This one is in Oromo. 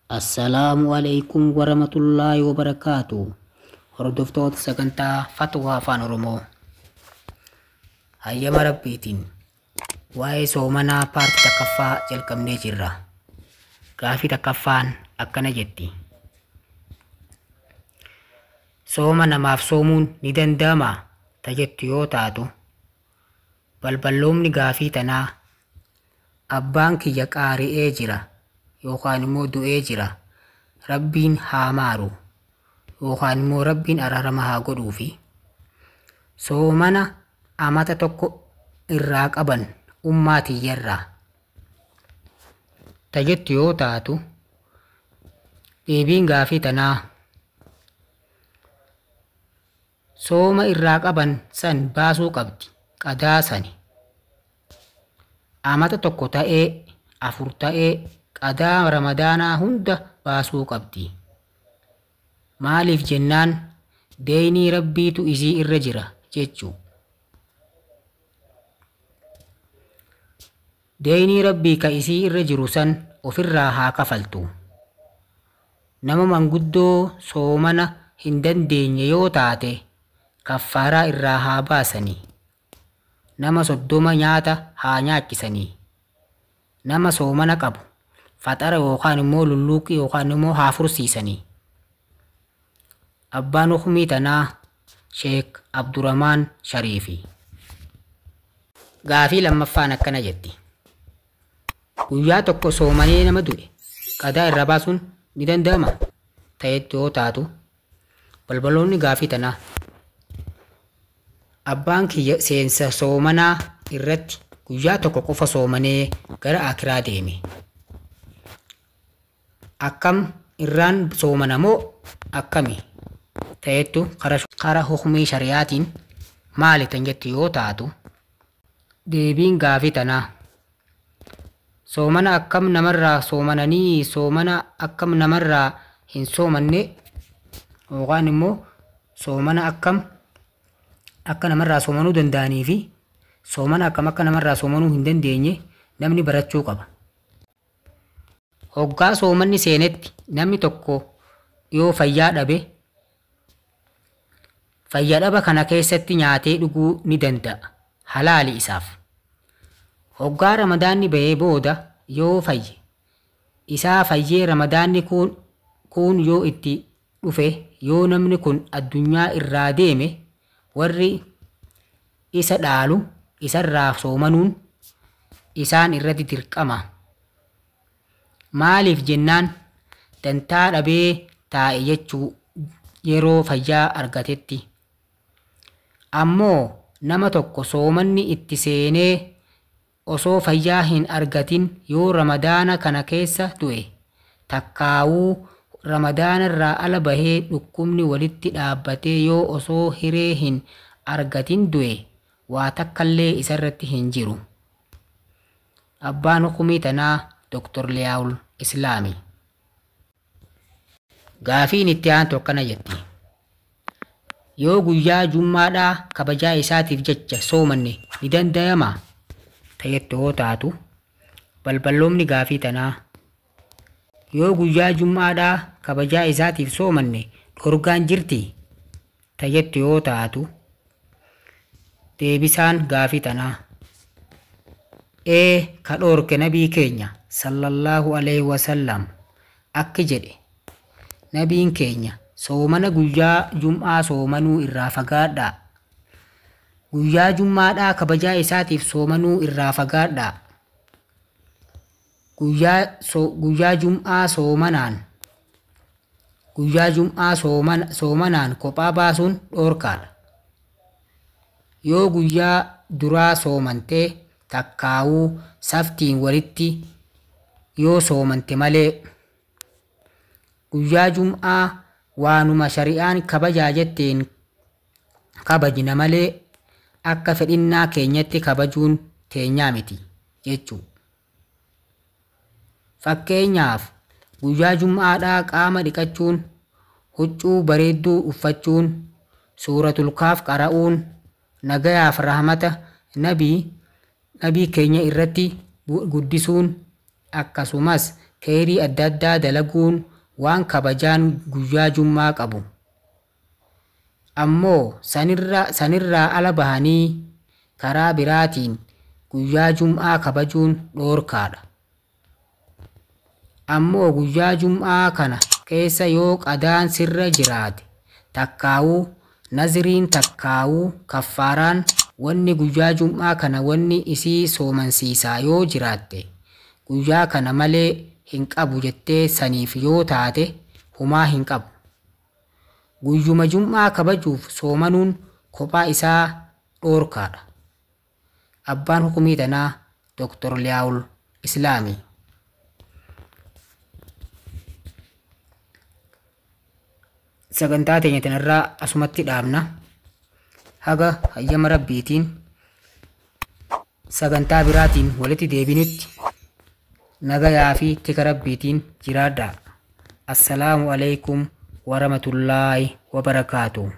Assalaamu alaikum warahmatullaahi wabarakaatu. Hordoftoota sagantaa Fatwaa Afaan Oromoo. Hayyama Rabbiitiin waa'ee soomanaa paartii takkaffaa jalqabnee jirra. Gaafii takkaffaan akkana jetti. Sooma namaaf soomuun ni danda'amaa? Ta jettu yoo taatu, balballoomni gaafii tanaa abbaan kiyya qaari'ee jira yookaan immoo du'ee jira. Rabbiin haa maaru yookaan immoo Rabbiin araarama haa godhuufi. Soomana amata tokko irraa qaban ummaa tiyyarraa. Ta jettu yoo taatu, deebiin gaafii tanaa sooma irraa qaban san baasuu qabdi qadaa sani. Amata tokko ta'ee afur ta'ee qadaa ramadaanaa hunda baasuu qabdi. Maaliif jennaan deeynii Rabbiitu isii irra jira jechuu. Deeynii Rabbii ka isii irra jiru san ofirraa haa kafaltu. Nama manguddoo soomana hin dandeenye yoo taate kaffaaraa irraa haa baasanii. Nama 30 nyaata haa nyaachisanii. Nama soomana qabu faxara yookaan immoo lulluuqqii yookaan immoo haa fursiisanii. Abbaan hukumii tanaa Sheek Abdurrahmaan Shariifi. Gaafii lammaffaan akkana jetti. Guyyaa tokko soomanee nama du'e qadaa irraa baasuun ni danda'ama? Ta'etti yoo taatu, balbaloonni gaafii tanaa abbaan kiyya seensa soomanaa irratti guyyaa tokko qofa soomanee gara akiraa deeme. Akkam irraan soomana moo akkami? Ta'ettu kara hukumii shari'aatiin maali tan jettu yoo taatu, deebiin gaafii tanaa soomana akkam namarraa soomananii soomana akkam namarraa hin soomanne yookaan immoo soomana akkam akka namarraa soomanuu danda'anii fi soomana akkam akka namarraa soomanuu hin dandeenye namni barachuu qaba. Hoggaa soomanni seenetti namni tokko yoo fayyaa dhabe fayyaa dhaba kana keessatti nyaatee dhuguu ni danda'a. Halaali isaaf. Hoggaa ramadaanni bahee booda yoo fayye isaa fayyee ramadaanni kun yoo itti dhufe yoo namni kun addunyaa irraa deeme warri isa dhaalu isarraa soomanuun isaan irratti dirqama. Maaliif jennaan dantaa dhabee taa'e jechuu yeroo fayyaa argatetti. Ammoo nama tokko soomanni itti seenee osoo fayyaa hin argatin yoo ramadaana kana keessa du'e takkaawuu ramadaana irraa ala bahee dhukkubni walitti dhaabbatee yoo osoo hiree hin argatin du'e waa takkallee isarratti hin jiru. Abbaan hukumii tanaa Dr. Liyaawul Islaami. Gaafiin itti aantu akkana jetti. Yoo guyyaa jummaadhaa kabajaa isaatiif jecha soomanne ni danda'amaa? Ta'ettu yoo taatu, balballoomni gaafii tanaa yoo guyyaa jummaadhaa kabajaa isaatiif soomanne dhorgaan jirti? Ta'ettu yoo taatu, deebisaan gaafii tanaa ee ka dhoorke nabii keenya sallallahu alaihi wasallam akki jedhe nabiin keenya soomana guyyaa jum'aa soomanuu irraa fagaadhaa. Guyyaa jummaadhaa kabajaa isaatiif soomanuu irraa fagaadhaa. Guyyaa jum'aa soomanaan guyyaa jum'aa soomanaan kophaa baasuun dhoorkaadha. Yoo guyyaa duraa soomantee takkaawuu saftiin walitti yoo soomante malee guyyaa jum'aa waanuma shari'aan kabajaa jetteen kabajna malee akka fedhinnaa keenyatti kabajuun teenyaa miti jechuu. Fakkeenyaaf guyyaa jum'aadhaa qaama dhiqachuun, huccuu bareedduu uffachuun, suuratul kaaf qara'uun, nagayaaf rahmata nabii keenya irratti guddisuun akkasumas Kheyrii adda addaa dalaguun waan kabajaan guyyaa jum'aa qabu. Ammoo sanirraa ala bahanii karaa biraatiin guyyaa jum'aa kabajuun dhoorkaadha. Ammoo guyyaa jum'aa kana keessa yoo qadaan sirra jiraate takkaawuu naziriin takkaawuu kaffaaraan wanni guyyaa jum'aa kana wanni isii soomansiisaa yoo jiraatte guyyaa kana malee hin qabu jettee saniif yoo taate humaa hin qabu. Guyyuma jum'aa kabajuuf soomanuun kophaa isaa dhoorkaadha. Abbaan hukumii tanaa Dr. Liyaawul Islaamii. Sagantaa teenya tanarraa asumatti dhaabna. Haga hayyama Rabbiitiin sagantaa biraatiin walitti deebinutti nagayaa fi tika Rabbiitiin jiraadhaa. Assalaamu alaikum warahmatullaahi wabarakaatuh.